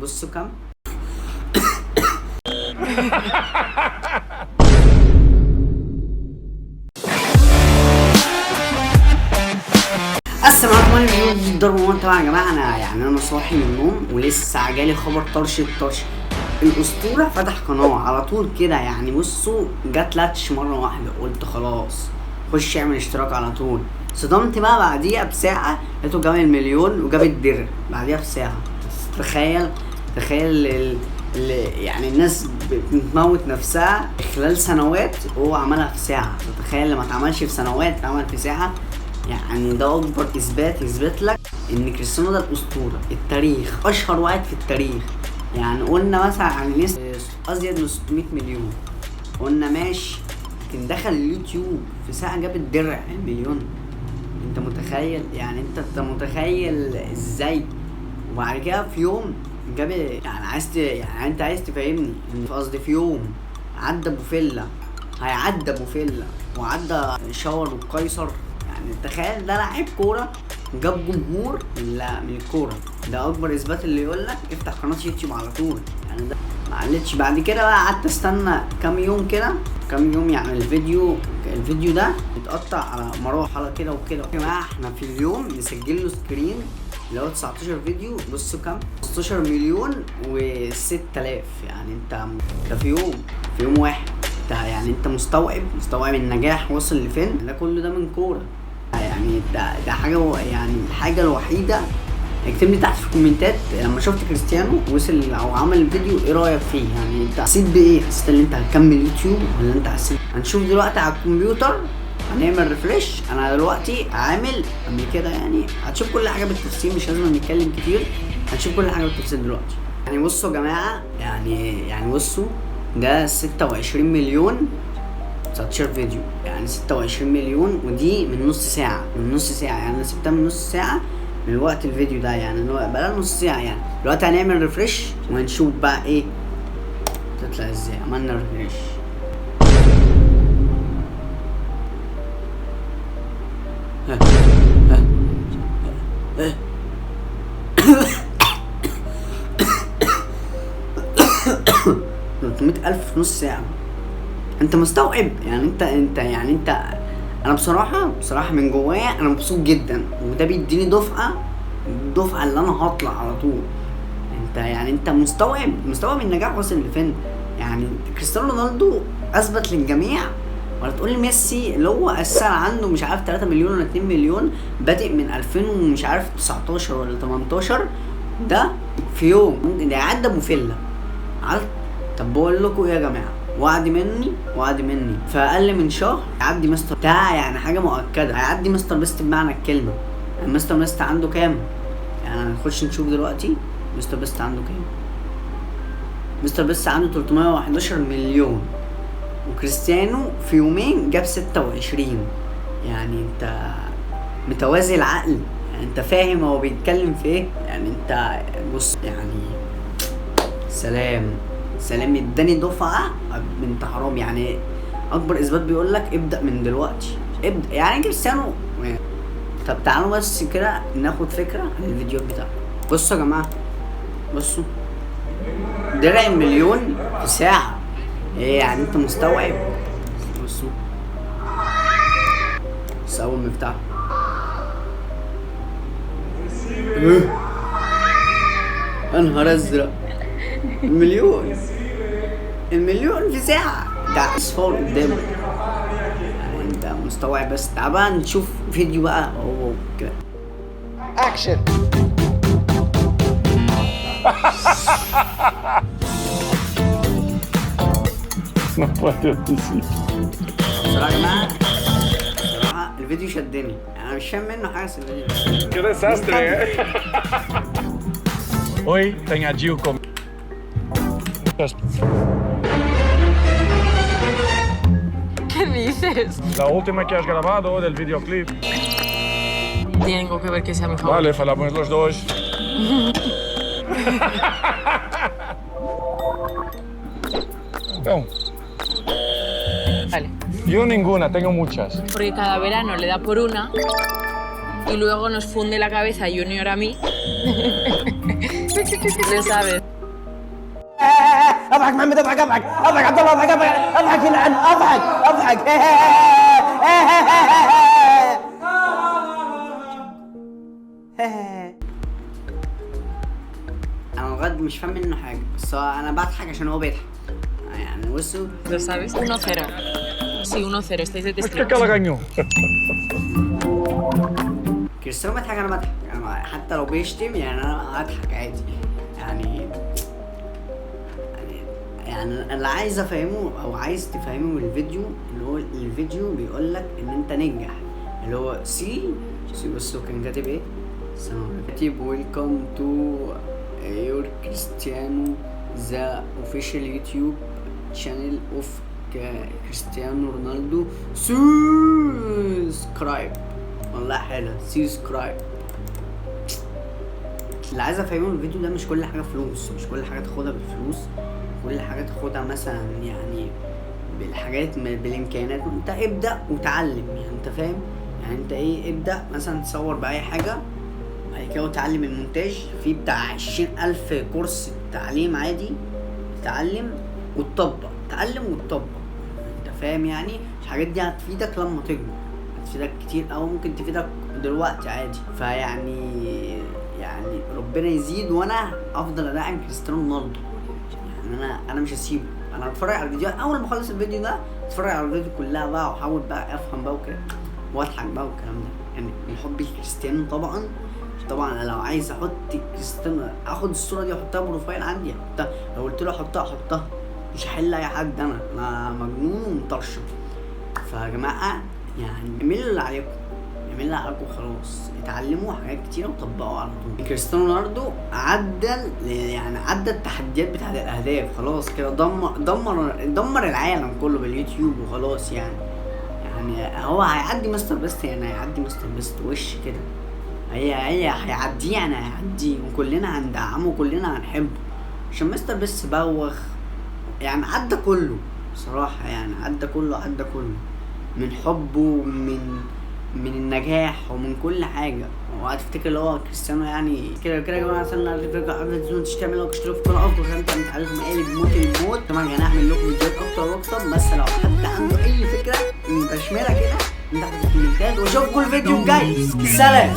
بصوا كام. السلام عليكم ورحمة الله. طبعا يا جماعة انا يعني انا صاحي من النوم ولسه جالي خبر طرش الطرش، الاسطورة فتح قناة على طول كده. يعني بصوا جت لاتش مرة واحدة، قلت خلاص خش اعمل اشتراك على طول. صدمت بقى بعديها بساعة لقيته جاب المليون وجاب الدرع بعديها بساعة. تخيل تخيل يعني الناس بتموت نفسها خلال سنوات وهو عملها في ساعة. تخيل لما اتعملش في سنوات اتعمل في ساعة. يعني ده اكبر اثبات يثبت لك ان كريستيانو ده الاسطورة، التاريخ، اشهر واحد في التاريخ. يعني قلنا مثلا عن ناس ازيد من 600 مليون، قلنا ماشي، لكن دخل اليوتيوب في ساعة جاب الدرع المليون. انت متخيل؟ يعني انت متخيل ازاي؟ وبعد كده في يوم جاب، يعني عايز يعني انت عايز تفهمني ان قصدي في يوم عدى ابو فيلا، هيعدى ابو فيلا وعدى شاور والقيصر. يعني تخيل ده لعيب كورة جاب جمهور من الكورة. ده اكبر اثبات اللي يقول لك افتح قناة يوتيوب على طول. يعني ده معلش. بعد كده بقى قعدت استنى كام يوم كده، كام يوم، يعني الفيديو ده اتقطع على مراحل كده وكده. يا جماعة احنا في اليوم نسجل له screen اللي هو 19 فيديو، بصوا كام، 16 مليون و6000. يعني انت ده في يوم، في يوم واحد. انت يعني انت مستوعب النجاح وصل لفين؟ ده كله ده من كورة. يعني ده حاجة، يعني الحاجة الوحيدة. اكتب لي تحت في الكومنتات لما شفت كريستيانو وصل او عمل الفيديو ايه رايك فيه؟ يعني انت حسيت بايه؟ حسيت ان انت هتكمل يوتيوب ولا انت حسيت؟ هنشوف دلوقتي على الكمبيوتر، هنعمل refresh. انا دلوقتي عامل قبل كده، يعني هتشوف كل حاجة بالتفصيل، مش لازم نتكلم كتير، هتشوف كل حاجة بالتفصيل دلوقتي. يعني بصوا يا جماعة، يعني بصوا ده 26 مليون 19 فيديو، يعني 26 مليون، ودي من نص ساعة، من نص ساعة. يعني انا سبتها من نص ساعة من وقت الفيديو ده، يعني هو بقى نص ساعة. يعني دلوقتي هنعمل refresh وهنشوف بقى ايه تطلع ازاي. عملنا refresh. ها ها ها 300,000 في نص ساعة. انت مستوعب؟ يعني انت يعني انت، انا بصراحة من جوايا انا مبسوط جدا، وده بيديني دفعة اللي انا هطلع على طول. انت يعني انت مستوعب النجاح وصل لفين؟ يعني كريستيانو رونالدو اثبت للجميع، ولا تقول لي ميسي اللي هو اساسا عنده مش عارف 3 مليون ولا 2 مليون، بادئ من 2000 ومش عارف 19 ولا 18، ده في يوم ممكن ده يعدي ابو فيلا. طب بقول لكم ايه يا جماعة، وعد مني في اقل من شهر هيعدي مستر ده، يعني حاجة مؤكدة هيعدي مستر بيست بمعنى الكلمة. يعني مستر بيست عنده كام؟ يعني هنخش نشوف دلوقتي مستر بيست عنده كام. مستر بيست عنده 311 مليون، وكريستيانو في يومين جاب 26. يعني انت متوازي العقل، يعني انت فاهم هو بيتكلم في ايه؟ يعني انت بص، يعني سلام سلام، اداني دفعه بنت حرام. يعني اكبر اثبات بيقول لك ابدا من دلوقتي، ابدا. يعني كريستيانو. طب تعالوا بس كده ناخد فكرة عن الفيديو بتاعه. بصوا يا جماعة، بصوا درع المليون في ساعة، ايه يعني انت مستوعب؟ بصوا بس اول مفتاح، ايه يا نهار ازرق، المليون في ساعة، ده اصفار قدامك. يعني انت مستوعب؟ بس تعال بقى نشوف فيديو بقى هو كده اكشن. No puedo decir. بصراحة يا جماعة، بصراحة الفيديو شدني، انا مش فاهم منه حاجة، بس الفيديو Qué desastre, ¿eh? Hoy tengo a Gio con... ¿Qué dices? La última que has grabado del videoclip. Tengo que ver que sea mi favorito. Vale, falamos los dos. Então, Vale. Yo ninguna, tengo muchas. Porque cada verano le da por una y luego nos funde la cabeza a Junior a mí. Lo sabes. اضحك محمد، اضحك اضحك اضحك عبد الله، اضحك اضحك اضحك يلعن، اضحك اضحك. انا لغاية مش فاهم منه حاجة، بس هو انا بضحك عشان هو بيضحك يعني. بصوا Lo sabes. 1-0. Sí, 1-0. Estáis de Es que testigos. calagaño. كريستيانو بيضحك انا بضحك، انا حتى لو بيشتم يعني انا هضحك عادي يعني. يعني اللي عايز افهمه او عايز تفهمه من الفيديو، اللي هو الفيديو بيقول لك ان انت ننجح، اللي هو see see. بصوا كان كاتب ايه؟ كاتب welcome to your كريستيانو the official YouTube channel of كريستيانو رونالدو، subscribe. والله حلو subscribe. اللي عايز افهمه من الفيديو ده، مش كل حاجة فلوس، مش كل حاجة تاخدها بالفلوس، كل حاجة تاخدها مثلا يعني بالحاجات بالامكانيات. انت ابدا وتعلم يعني، انت فاهم يعني انت ايه، ابدا مثلا تصور باي حاجة، بعد كده وتعلم المونتاج في بتاع 20,000 كورس تعليم عادي، تتعلم وتطبق، تعلم وتطبق، انت فاهم يعني. الحاجات دي هتفيدك لما تكبر، هتفيدك كتير او ممكن تفيدك دلوقتي عادي. فيعني يعني ربنا يزيد وانا افضل ادعم كريستيانو رونالدو يعني. انا مش هسيبه، انا هتفرج على الفيديو اول ما اخلص الفيديو ده، اتفرج على الفيديو كلها بقى، واحاول بقى افهم بقى وكده واضحك بقى والكلام ده يعني. من حبي لكريستيانو طبعا. طبعا انا لو عايز احط كريستيانو، اخد الصورة دي احطها profile عندي، احطها. لو قلت له احطها احطها، مش هحل اي حد، انا مجنون ومطرشم. فيا جماعة يعني اعملوا اللي عليكم، اعملوا اللي عليكم وخلاص، اتعلموا حاجات كتيرة وطبقوا على طول. كريستيانو رونالدو عدى التحديات بتاعت الاهداف خلاص كده، دمر العالم كله باليوتيوب وخلاص يعني. يعني هو هيعدي مستر بيست يعني، هيعدي مستر بيست وش كده، هي هيعديه يعني، هيعديه، وكلنا هندعمه وكلنا هنحبه عشان مستر بيست بوخ يعني، عدى كله بصراحة يعني، عدى كله، عدى كله من حبه ومن النجاح ومن كل حاجة. وهتفتكر اللي هو كريستيانو يعني كده كده يا جماعة. وصلنا للفيديو، قبل ما تشتركوا like اشتركوا في القناة، افضل خمسة من عليكم مقالب موت الموت. طبعا انا هعمل لكم فيديوهات اكتر واكتر، بس لو حد عنده اي فكرة متشملة كده من تحت في الكومنتات، واشوفكم الفيديو الجاي. سلام.